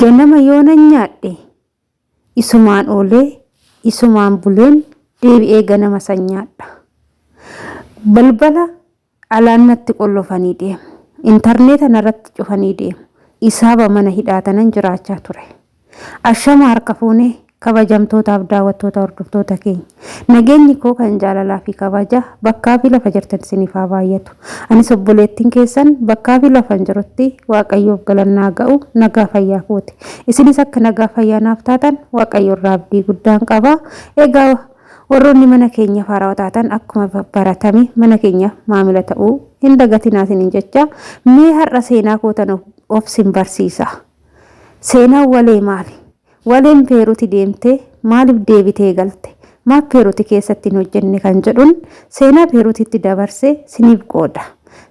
Ganama yoonan nyaadhe isumaan oolee isumaan buleen deebi'ee ganama san nyaadha. Balbala alaan natti qollofanii deemu. Intarneeta narratti cufanii deemu. Isaaba mana hidhaa tanan jiraachaa ture. Ashama harka fuune kabajamtootaaf daawwattoota hordoftoota keenya. Nageenyi koo kan jaalalaa fi kabaja bakkaa fi lafa jirtan isiniif haa baay'atu. Anis obboleettiin keessan bakkaa fi lafan jirutti Waaqayyoof galannaa ga'u nagaa fayyaa kooti. Isinis akka nagaa fayyaa naaf taatan Waaqayyo irraa abdii guddaan qaba. Egaa warroonni mana keenyaaf haarawaa taatan akkuma baratame mana keenyaaf maamila ta'uu hin dagatinaa isiniin jecha mee har'a seenaa kootan of sin barsiisa. Seenaan walee maali? Waleen Peeruti deemtee maaliif deebitee galte? Maaf Peeruti keessatti hin hojjenne kan jedhun seenaa Peerutitti dabarse siniif qooda.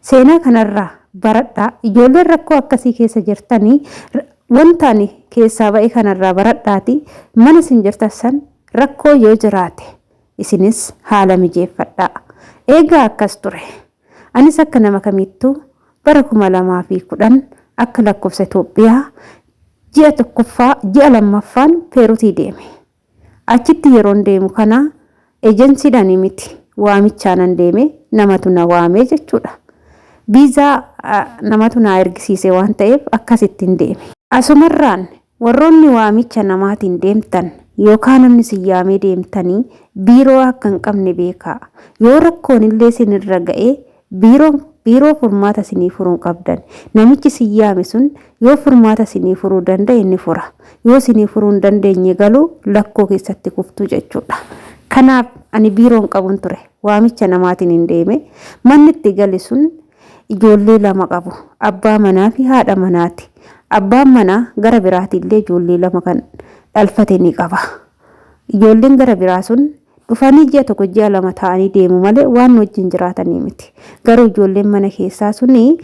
Seenaa kanarraa baradhaa ijoolleen rakkoo akkasii keessa jirtanii wanta ani keessaa ba'e kanarraa baradhaati mana isin jirtan san rakkoo yoo jiraate isinis haala mijeeffadhaa. Eegaa akkas ture. Anis akka nama kamiittuu bara 2010 akka lakkoofsa Itoophiyaa ji'a tokkoffaa ji'a lammaffaan Peerutii deeme. Achitti yeroon deemu kana ejensiidhaan miti waamichaanan deeme namatu na waame jechuudha. Viizaa namatu naa ergisiise waan ta'eef akkasittiin deeme. Asumarraan Warroonni waamicha namaatiin deemtan yookaa namni sin yaamee deemtanii biiroo akka hin qabne beekaa. Yoo rakkoonillee sinirra ga'e biiroon biiroo furmaata sinii furuu hin qabdan. Namichi sin yaame sun yoo furmaata sinii furuu danda'e ni fura. Yoo sinii furuu hin dandeenye galuu lakkoo keessatti kuftu jechuudha. Kanaaf ani biiroo hin qabun ture. Waamicha namaatiin hin deeme. Manni itti gale sun Ijoollee 2 qabu. Abbaa manaa fi haadha manaati. Abbaan manaa gara biraatiillee ijoollee 2 kan dhalfate ni qaba. Ijoolleen gara biraa sun dhufanii ji'a tokko ji'a 2 ta'anii deemu malee waan nu wajjin jiraatanii miti. Garuu ijoolleen mana keessaa suni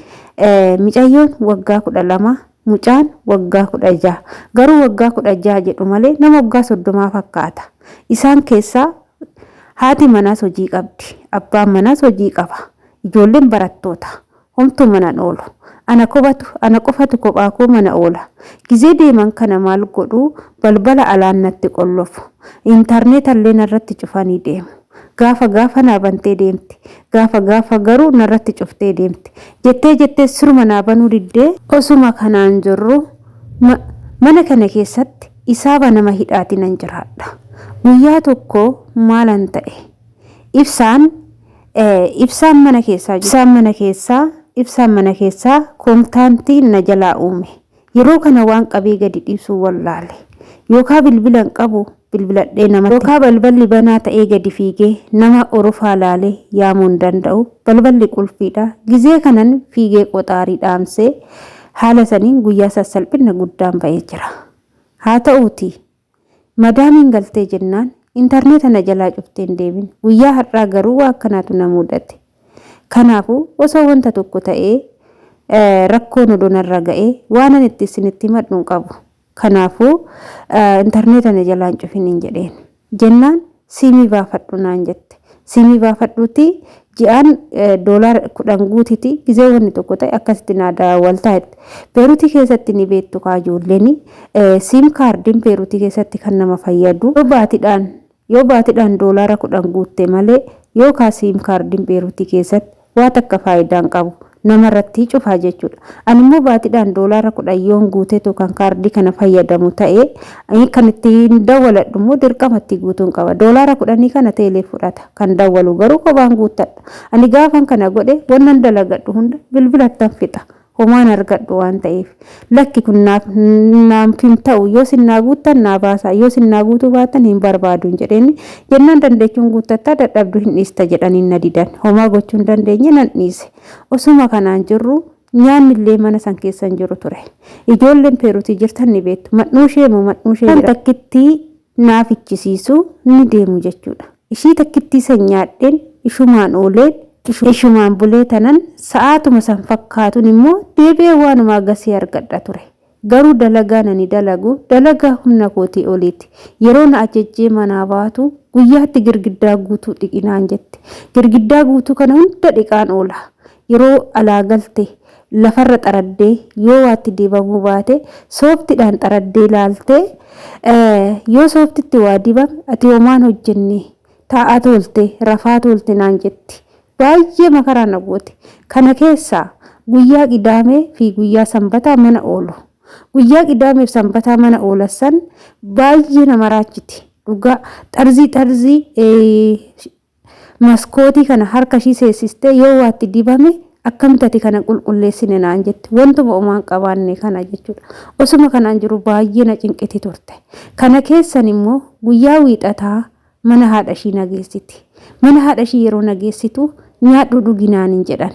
micayyoon waggaa 12 mucaan waggaa 16. Garuu waggaa 16 jedhu malee nama waggaa 30 fakkaata. Isaan keessaa haati manaas hojii qabdi. Abbaan manaas hojii qaba. Ijoolleen barattoota. Homtuu mana hin oolu. Ana kobatu, ana qofatu kophaa koo mana oola. Gizee deeman kana maal godhu balbala alaan natti qollofu. Intarneetallee narratti cufanii deemu. Gaafa gaafa naa bantee deemti. Gaafa gaafa garuu narratti cuftee deemti. Jettee jettee siruma naa banuu diddee. Osuma kanaan jirru ma, mana kana keessatti isaaba nama hidhaati nan jiraadha. Guyyaa tokko maalan ta'e. Ibsaan Ibsaan mana keessaa Ibsaan mana keessaa Ibsaan mana keessaa koontaantii na jalaa uume. Yeroo kana waan qabee gadi dhiisuu wallaale. Yookaa bilbila hin qabu bilbiladhee namatti yookaa balballi banaa ta'ee gadi fiigee nama orofaa laalee yaamuu hin danda'u. Balballi qulfiidha. Gizee kanan fiigee qoxaarii dhaamsee haala saniin guyyaa sassalphinna guddaan ba'ee jira. Haa ta'uutii Madaamiin galtee jennaan intarneeta na jalaa cuftee hin deemin. Guyyaa har'aa garuu waa akkanaatu na muudate. Kanaafuu osoo wanta tokko ta'ee rakkoon odoo narra ga'ee waanan itti isinitti himadhu hin qabu. Kanaafuu intarneeta na jalaa hin cufinin jedheen. Jennaan siimii baafadhu naan jette. Siimii baafadhuutii ji'aan doolaara 10 guutiti gizee wanni tokko ta'e akkasitti naa daawwaltaa jette. Beeruutii keessatti ni beektu kaa ijoolleen siim kaardiin Beeruutii keessatti kan nama fayyadu yoo baatidhaan yoo baatidhaan doolaara 10 guutte malee yookaa siim kaardiin Beeruutii keessatti waa takka faayidaa hin qabu. Nama irratti cufaa jechuudha. Ani immoo baatidhaan doolaara 10 yoon guuteetu kan kaardii kana fayyadamu ta'e kan ittiin dawwaladhu immoo dirqama itti guutuun qaba. Doolaara kudhanii kana teelee fudhata. Kan dawwalu garuu kophaan guuttadha. Ani gaafan kana godhe wannan dalagadhu hunda bilbilattan fixa. Homaan argadhu waan ta'eef. Lakki kun naaf naaf hin ta'u yoo sin naa guuttan naa baasaa yoo sin naa guutuu baattan hin barbaadun jedheen jennaan dandeechuun guuttattaa dadhabdu hin dhiista jedhaniin na didan. Homaa gochuu hin dandeenye nan dhiise. Osuma kanaan jirru nyaanni illee mana san keessa hin jiru ture. Ijoolleen Peeruutii jirtan ni beektu. Madhuushee moo madhuushee jedhama. Takkittii naa fichisiisu ni deemu jechuudha. Ishii takkittii san nyaadheen ishumaan ooleen ishumaan bulee tanan sa'aatuma san fakkaatun immoo deebi'ee waanuma agasii argadha ture. Garuu dalagaan ani dalagu dalagaa humna kootii oliiti. Yeroo na ajajjee manaa baatu guyyaatti girgiddaa guutuu dhiqi naan jette. Girgiddaa guutuu kana hunda dhiqaan oola. Yeroo alaa galte Lafarra xaraddee yoo waatti dibamuu baate sooftidhaan xaraddee laaltee, yoo sooftitti waa dibame ati homaan hojjenne, taa'aa toolte, rafaa toolte naan jetti. Baay'ee makaraa na goote. Kana keessaa guyyaa Qidaamee fi guyyaa Sanbataa mana oolu. Guyyaa Qidaamee fi Sanbataa mana oolassan baay'ee na maraachiti. Dhugaa xarzii xarzii maskootii kana harka ishii seessistee yoo waatti dibame akkamitti ati kana qulqulleessine naan jetti. Wantuma omaan qabaanne kana jechuudha. Osuma kanaan jiru baay'ee na cinqiti turte. Kana keessan immoo guyyaa Wiixataa mana haadha ishii na geessiti. Mana haadha ishii yeroo na geessitu nyaadhu dhugi naan hin jedhan.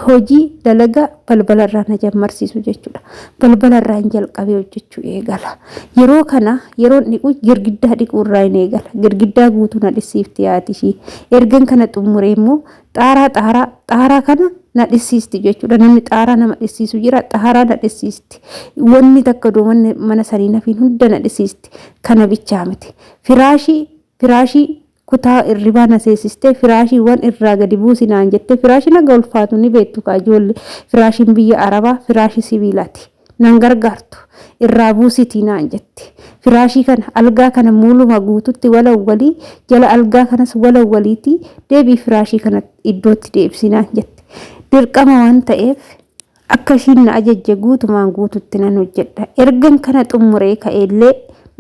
Hojii dalagaa balbala irraa na jammarsiisu jechuudha. Balbala irraa hin jalqabee hojjechuu eegala. Yeroo kana yeroon dhiqu girgiddaa dhiquu irraa hin eegala. Girgiddaa guutuu na dhissiifti haati ishii. Ergan kana xumuree immoo xaaraa xaaraa xaaraa kana na dhissiisti jechuudha. Namni xaaraa nama dhissiisu jira, xaaraa na dhissiisti. Wanni takka odoo mana sanii nafiin hunda na dhissiisti. Kana bichaa miti. Firaashii kutaa irribaa na seesistee firaashiiwwan irraa gadi buusi naan jettee, firaashiin haga ulfaatu ni beektu kaa ijoollee, firaashiin biyya Arabaa firaashii sibiilaati. Nan gargaartu, irraa buusitii naan jette. Firaashii kana, algaa kana muuluma guututti walawwalii, jala algaa kanas walawwaliitii deebii firaashii kana iddootti deebisi naan jette. Dirqama waan ta'eef akka ishiin na ajajje guutumaan guututti nan hojjedha. Ergan kana xumuree ka'eellee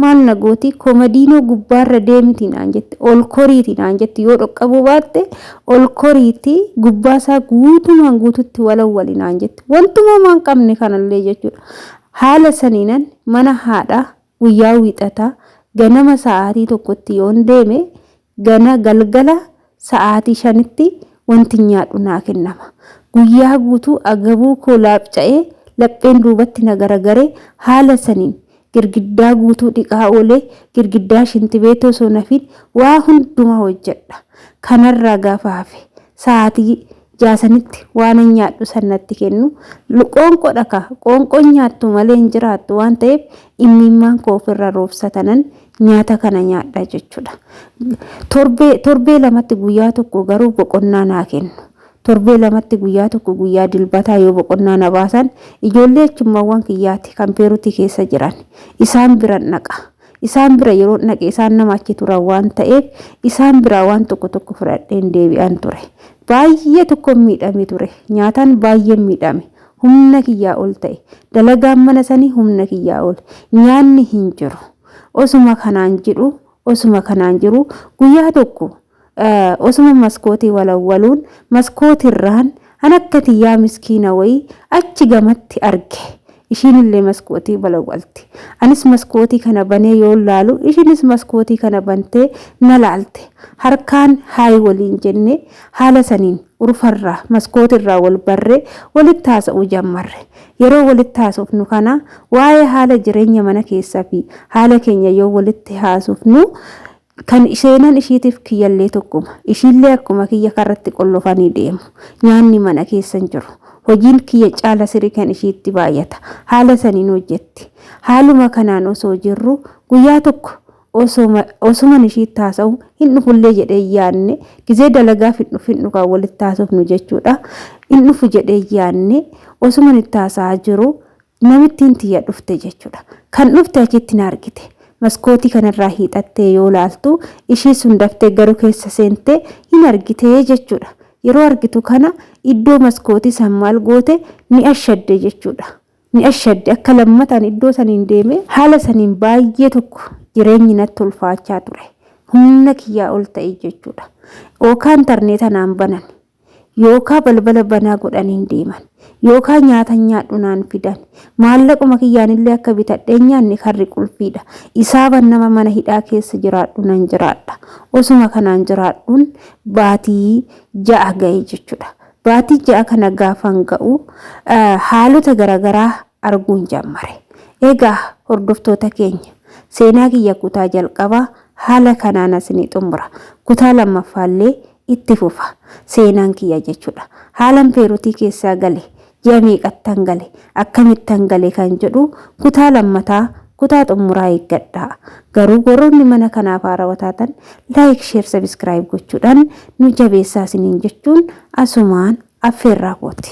maal na gooti? Komadiinoo gubbaarra deemiti naan jette. Ol koriiti naan jetti. Yoo dhoqqabuu baatte ol koriiti, gubbaasaa guutumaan guututti walawwali naan jette. Wantuma homaa hin qabne kanallee jechuudha. Haala saniinan mana haadhaa guyyaa Wiixataa ganama sa'aatii 1tti yoon deeme gana galgala sa'aatii 5tti wanti nyaadhu naa kennama. Guyyaa guutuu agabuu koo laapca'ee, lapheen duubatti na garagaree, haala saniin girgiddaa guutuu dhiqaa oolee, girgiddaa shintibeetii osoo hin hafiin waa hundumaa hojjedha. Kanarraa gaafa hafe sa'aatii jaasanitti waanan nyaadhu san natti kennu. Qoonqoodha kaa, qoonqoon nyaattu malee hin jiraattu waan ta'eef imimmaan koo ofirra roobsatanan nyaata kana nyaadha jechuudha. Torbee lamatti guyyaa tokko garuu boqonnaa naa kennu. Torbee lamatti guyyaa tokko, guyyaa Dilbataa yoo boqonnaa na baasan, ijoollee achummaawwan kiyyaati kan Beeruutii keessa jiran isaan biran dhaqa. Isaan bira yeroo dhaqe isaan nama achi turan waan ta'eef isaan biraa waan tokko tokko fudhadheen deebi'an ture. Baay'ee tokko miidhame ture. Nyaataan baay'ee miidhame. Humna kiyyaa ol ta'e. Dalagaan mana sanii humna kiyyaa ol. Nyaanni hin jiru. Osuma kanaan jedhu, osuma kanaan jiru, guyyaa tokko osuma maskootii walawwaluun maskootirraan an akka tiyyaa miskiina wayii achi gamatti arge. Ishiinillee maskootii walawwalti. Anis maskootii kana banee yoo laalu ishiinis maskootii kana bantee na laalte. Harkaan haayi waliin jenne, haala saniin urufarraa maskootirraa wal barree walitti haasa'uu jammarre. Yeroo walitti haasofnu kana waa'ee haala jireenya mana keessaa fi haala keenya yoo walitti haasofnu, kan seenaan ishiitiif kiyyallee tokkuma. Ishiillee akkuma kiyya karratti qollofanii deemu. Nyaanni mana keessa hin jiru. Hojiin kiyya caala sirrii kan ishiitti baay'ata. Haala saniin hojjetti. Haaluma kanaan osoo jirru guyyaa tokko osuman ishiitti haasa'u, hin dhufullee jedhee yaanne, gizee dalagaaf hin dhufin kan walitti haasofnu jechuudha. Hin dhufu jedhee yaanne, osuman itti haasa'aa jiru namittiin tiyya dhufte jechuudha. Kan dhufte achitti na argite. Maskootii kanarraa hiixattee yoo laaltu ishii sun daftee garuu keessa seentee hin argite jechuudha. Yeroo argitu kana iddoo maskootii san maal goote? Ni ashadde jechuudha. Ni ashadde akka lammataan iddoo saniin deeme. Haala saniin baay'ee tokko jireenyi natti ulfaachaa ture. Humna kiyyaa ol ta'e jechuudha. Yookaan intarneeta naan banan, yookaan balbala banaa godhaniin deeman, yookaan nyaata nyaadhu naan fidan. Maallaquma kiyyaanillee akka bitadhee nyaanni karri qulfiidha. Isaaban nama mana hidhaa keessa jiraadhu nan jiraadha. Osuma kanaan jiraadhuun baatii 6 ga'e jechuudha. Baatii 6 kana gaafan ga'u haalota garaagaraa arguun jammare. Egaa hordoftoota keenya, seenaa kiyya kutaa jalqabaa haala kanaan asinii xumura. Kutaa lammaffaallee itti fufa seenaan kiyya jechuudha. Haalan Beeruutii keessaa gale, ji'a meeqattan gale, akkamittan gale kan jedhu kutaa lammataa, kutaa xumuraa eeggadhaa. Garuu warroonni mana kanaaf haarawaa taatan like, share, subscribe gochuudhaan nu jabeessaa isiniin jechuun asumaan affeerraa kooti.